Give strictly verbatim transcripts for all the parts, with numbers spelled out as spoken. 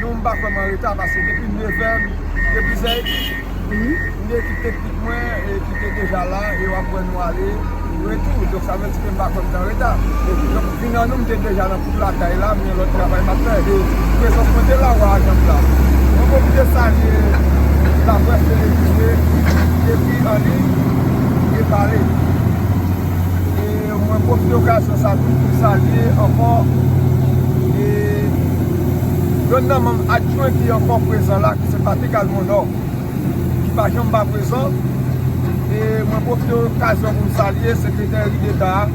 Non, m pa kwè m an reta, paske depi nevè, depi zè epi, m gen ekip teknik mwen, e ki te deja la, e w ap wè nou ale, nou retou. Donk, sa vle di ke m pa kwè m t an reta. Donk, vin an nou, m te deja nan tout lakay la, m gen lòt travay m ap fè. E prezans mwen te la, w a ajan m la. Mwen pwofite salye laprès televize, ekri an liy, e pale. E mwen pwofite okazyon sa tou pou m salye ankò, e, yonn nan manm adjwen ki ankò prezan la, ki se Patrick Almondor, ki pa janm pa prezan. E mwen pwofite okazyon pou m salye sekretè deta a,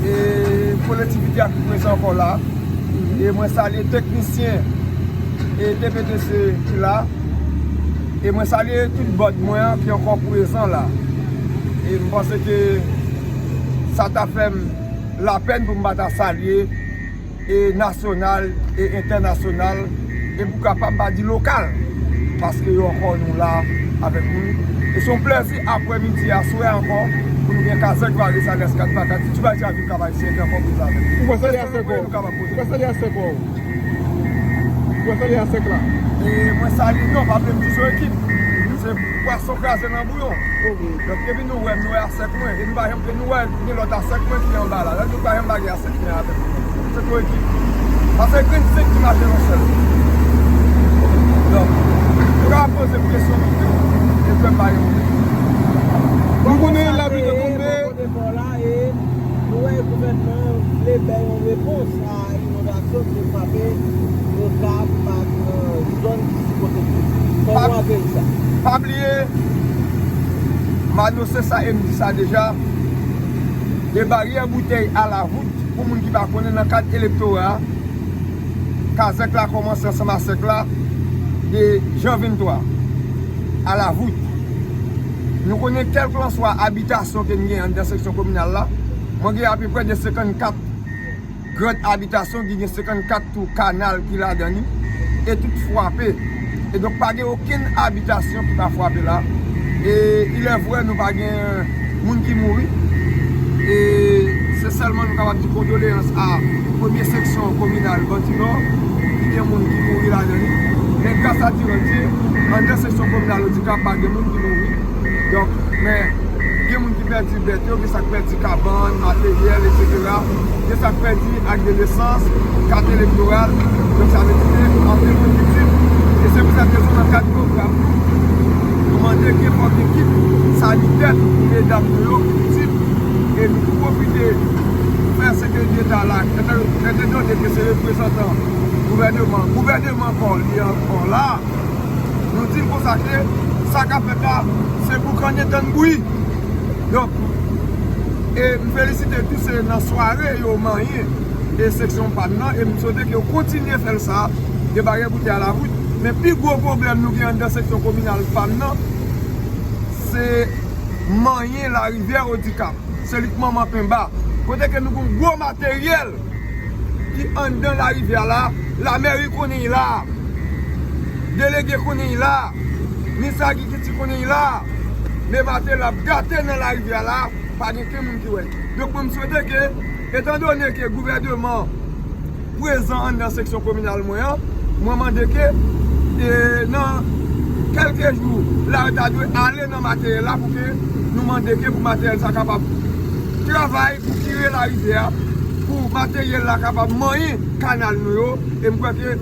e kolektivite a ki prezan ankò la. E mwen salye teknisyen e T P T C ki la. E mwen salye tout bòd mwen an ki ankò prezan la. E m panse ke sa ta fè m lapèn pou m pa ta salye e nasyonal e entènasyonal, e pou kapab pa di lokal, paske yo ankò nou la avèk nou. E se yon plèzi aprè midi aswè ankò pou nou gen Kazèk Vare Salès kat pa kat, si Dubay Trafic Kap Ayisyen ki ankò poze avèk nou. Ou pral salye a sèk ou? Ou pral salye a sèk ou? Ou pral salye a sèk la? E mwen salye, non, pa vle m di se yon ekip. Se pwason kraze nan bouyon. Donk, depi nou wè m, nou wè asèk mwen. E nou pa janm, e nou wè gen lòt asèk mwen ki anba la. Lè nou pa janm pa gen asèk mwen avèk mwen. Se yon ekip. Paske grenn senk ki mache nan sèl. Donk, nou ka poze kesyon nou tou. E kwè m pa gen pwoblèm. Nou konnen lapli te tonbe. Depò la e nou wè gouvènman an vle bay yon repons a inondasyon ki te frape Okap ak, euh, zòn ki sou kote l. Kòman w akeyi sa? Pa bliye, m anonse sa e m di sa deja, gen baryè boutèy Alavout, pou moun ki pa konnen, nan kad elektora, Kazèk la kòmanse ansanm a sèk la de jan venntwa Alavout. Nou konnen kèlkanswa abitasyon ke n gen anndan seksyon kominal la, mwen gen apeprè de senkannkat grand abitasyon ki gen senkannkat tou kanal ki ladan li, e tout frape. E donk, pa gen okenn abitasyon ki pa frape la. E il est vrai, nou pa gen moun ki mouri. E se sèlman nou kapab di kondoleyans a premye seksyon kominal Bandi Nò, ki gen moun ki mouri ladan li. Men gras a Dye, anndan seksyon kominal Odikap, pa gen moun ki mouri. Donk, men, gen moun ki pèdi bèt yo, gen sa k pèdi kabann, materyèl, etsetera. Gen sa k pèdi ak de lesans, kat elektoral. Donk, sa vle di ke anpil moun viktim. E se pou sèt rezon, nan kad pwogram nou, nou mande ke fòk ekip sanitè pou medam nou yo ki viktim. E nou pwofite fè sekretè deta la, etandone ke se reprezantan gouvèneman, gouvèneman kò li ankò la. Nou di l konsa ke sa k ap fèt la, se boukannen tann bouyi. Donk, e m felisite tou se nan sware yo manyen e seksyon pa m nan, e m swete ke yo kontinye fè l sa, de baryè boutèy Alavout. Men pi gwo pwoblèm nou gen anndan seksyon kominal pa m nan, se manyen larivyè Odikap. Se lit manman penba. Kote ke nou gen yon gwo materyèl ki anndan larivyè la, lamèri konnen l la, delege konnen l la, minis agrikilti konnen l la, men materyèl ap gate nan larivyè la, pa gen kenn moun ki wè. Donk, mwen, m swete ke, etandone ke gouvèneman prezan anndan seksyon kominal mwen an, mwen mande ke, e, nan kèlke jou, la yo ta dwe ale nan materyèl la pou ke nou mande ke pou materyèl sa kapab travay pou kire larivyè a, pou materyèl la kapab manyen kanal nou yo. E m kwè ke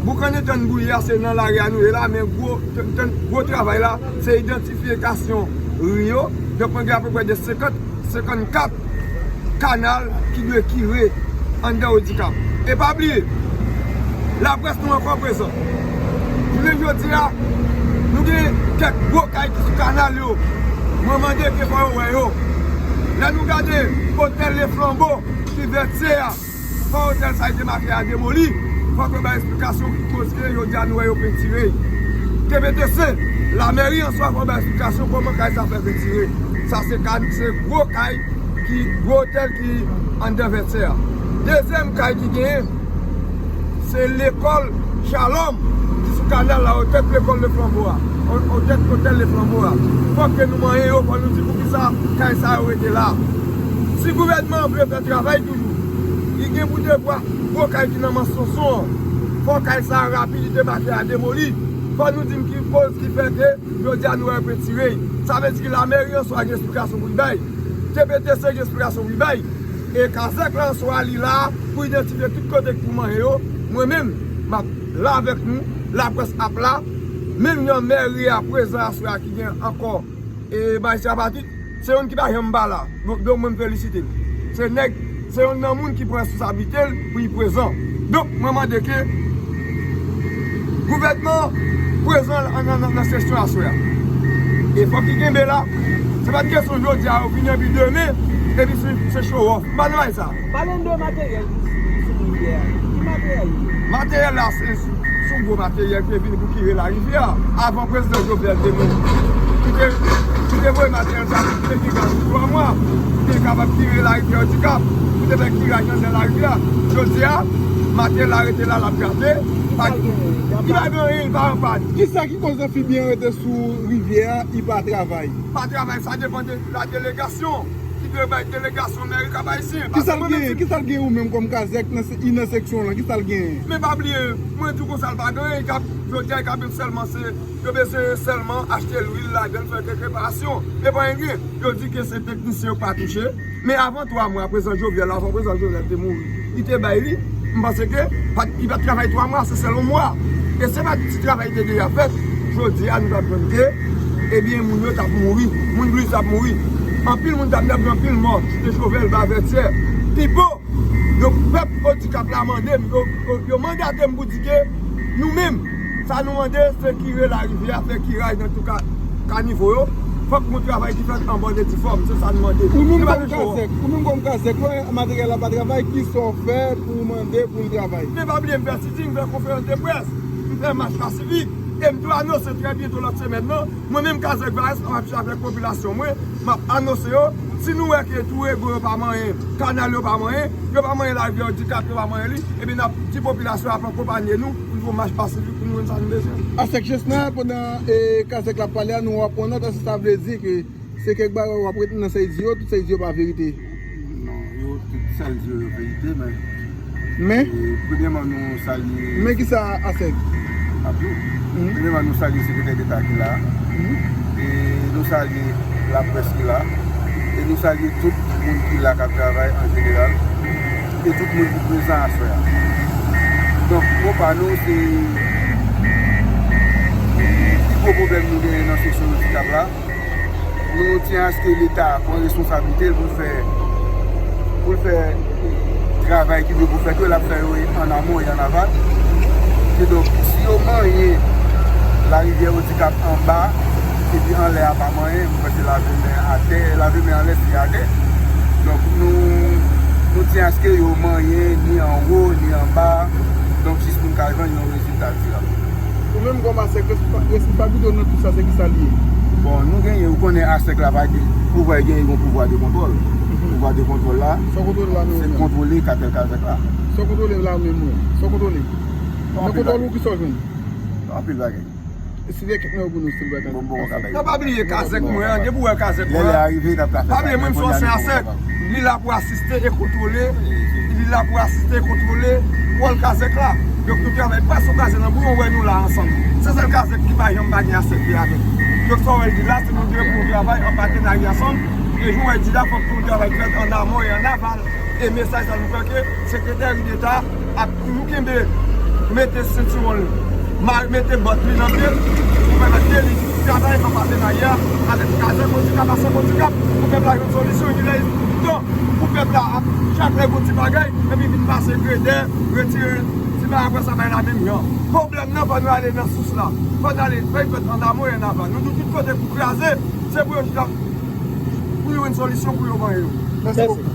boukannen tann bouyi a, se nan lari a nou ye la, men gwo, tann, tann, gwo travay la, se idantifikasyon ri yo. Donk, mwen gen apeprè de senkant, senkannkat kanal ki dwe kire anndan Odikap. E pa bliye, laprès nou ankò prezan. Jounen jodi a, nou gen kèk gwo kay ki sou kanal yo. Mwen mande ke fò yo wè yo. Lè nou gade otèl Le Flambeau ki Vètyè a, fò otèl sa a te make a demoli, fò ke bay eksplikasyon ki koz ke jodi a nou wè yo pentire. T P T C, lamèri an swa fò bay eksplikasyon kòman kay sa fè pentire. Sa se ka, se gwo kay ki, gwo otèl ki anndan Vètyè a. Dezyèm kay ki genyen, se lekòl Shalom ki sou kanal la, otèt lekòl Le Flambeau a, o-, otèt otèl Le Flambeau a. Fòk ke nou manyen yo, fò nou di poukisa kay sa yo rete la. Si gouvènman an vle fè travay toujou, Li gen pou devwa gwo kay ki nan men Sonson an. Fò kay sa a rapid, li te make a demoli. Fò nou di m ki koz ki fè ke jodi a nou retire l. Sa vle di ke lamèri Answa gen esplikasyon pou li bay. T P T C gen esplikasyon pou li bay. E kazèk la Answa li la pou idantifye tout kote ki pou manyen yo. Mwen menm, m ap la avèk nou, laprès ap la. Menm nan mèri a prezan aswè a ki gen ankò e Majistra Patrick, se youn ki pa janm pa la. Donk, donk mwen m felisite l. Se nèg, se youn nan moun ki pran responsablite l pou li prezan. Donk, mwen mande ke gouvènman prezan nan, nan, nan, nan sesyon aswè a. E fòk li kenbe la. Se pa t kesyon jodi a, yo vini epi demen, epi se, se show off. M pa nan bagay sa. Pale n de materyèl ki sou, ki sou rivyè a. Ki materyèl li ye? Materyèl la, se, se yon gwo materyèl ki te vin pou kire larivyè a. Avan prezidan Jovenel te mouri, ki te, ki te voye materyèl sa pou te gen gaz pou twa mwa, pou te kapab kire larivyè Odikap, pou te fè kiraj anndan larivyè a. Jodi a, materyèl la rete la, l ap gate. Pa, li pa gen anyen, li pa an pàn. Kisa ki koz anfibyen rete sou rivyè a, li pa travay? Pa travay, sa depann de la delegasyon ki dwe bay delegasyon mèri Kap Ayisyen. Kisa l genyen? Kisa l genyen ou menm kòm kazèk nan se-, nan seksyon w lan? Kisa l genyen? Men pa bliye, mwen di w konsa l pa gen anyen, li kab, jodi a li kab menm sèlman se, yo bezwen sèlman achte lwil ladan l, fè kèk reparasyon. E pa anyen. Yo di ke se teknisyen yo pa touche. Men avan twa mwa, prezan Jovenel, avan prezan Jovenel te mouri, li te bay li. M panse ke pa t, li pa t travay twa mwa, se sèl yon mwa. E se pa ti travay li te deja fèt, jodi a nou t ap jwenn ke, ebyen, moun yo t ap mouri. Moun Bliz t ap mouri. Anpil moun t ap, t ap gen anpil mò. Site Chofèl, Bavètyè, Pipo. Donk, pèp Odikap la mande m, yo, yo, yo mandate m pou di ke nou menm, sa nou mande, se kire larivyè a, fè kiraj nan tout ka, kanivo yo. Fòk gon travay ki fèt anba difòm, se sa nou mande. Ou menm kòm kazèk, ou menm kòm kazèk, lè materyèl la pa travay, kisa w fè pou w mande pou l travay? Men pa bliye, m fè siting, m fè konferans de près, m fè mach pasifik, e m tou anonse trè byento lòt semèn nan, mwen menm kazèk Varès, m ap chita avèk popilasyon mwen, m ap anonse yo, si nou wè ke twou ego yo pa manyen, kanal yo pa manyen, yo pa manyen larivyè Odikap, yo pa manyen li, ebyen n ap di popilasyon an akonpanye nou pou n fè yon mach pasifik pou nou jwenn sa nou bezwen. Asèk Jesna, pandan, e, kazèk la ap pale a, nou aprann nòt, èske sa vle di ke se kèk bagay w ap ret nan sa l di yo, tout sa l di yo pa verite? Non, yo, tout sa l di yo, yo verite, men, men, e, premyèman, nou salye. Men kisa, Asèk? Abdou. Mhm. Premyèman, nou salye sekretè deta ki la. Mhm. E nou salye laprès ki la. E nou salye tout moun ki la k ap travay an jeneral. E tout moun ki prezan aswè a. Donk, mo pa nou, se pi gwo pwoblèm nou genyen nan seksyon Odikap la. Nou tyen aske Leta pran responsablite l pou l fè, pou l fè travay ki dwe pou fèt yo, l ap fè yo an amon e an aval. Kidonk, si yo manyen larivyè Odikap anba, epi anlè a pa manyen, m panse lave men atè, lave men anlè se atè. Donk, nou, nou tyen aske yo manyen ni anwo, ni anba. Donk, jis pou n ka jwenn yon rezilta dirab. Ou menm kòm Asèk, responsa-, responsablite w nan tout sa, se kisa l ye? Bon, nou genyen, ou konnen Asèk la pa gen, pouvwa, genyen yon pouvwa de kontwòl. Mhm. Pouvwa de kontwòl la, se kontwole katèl kazèk la. Sa w kontwole la menm ou? Sa w kontwole? Nan kontwòl ou, kisa w jwenn? Anpil bagay. Site kèk nan yo pou nou, silvouplè. Bon, bon, bon. Nan pa bliye kazèk mwen an, depi w wè kazèk mwen an, pa bliye mwen m se yon ansyen Asèk, li la pou asiste e kontwole, li la pou asiste e kontwole wòl kazèk la. Donk nou travay pa sou kazèk nan bouyon, wè nou la ansanm. Se sèl kazèk ki pa janm pa gen Asèk li avèk. Donk sa w wè l di la, se nou dwe pou nou travay an patenarya ansanm. E jan w wè l di la, fòk nou travay fèt an amon e an aval. E mesaj sa nou fè ke Sekretè Deta ap toujou kenbe, mete sentiwon l, ma-, mete bòt li nan pye l, pou pèmèt ke li travay an patenarya avèk kazèk Odikap, Asèk Odikap, pou pèp la jwenn solisyon, li lè li tan pou pèp la ap chak lè gon ti bagay, epi vin pase gredè, retire ti bagay, apre sa bay la menm jan. Pwoblèm nan, fò nou ale nan sous la. Fò nou ale fè fèt an amon e an aval. Nou di tout kote pou kraze, se pou yo chita pou yo jwenn solisyon pou yo vange yo. Mèsi bokou.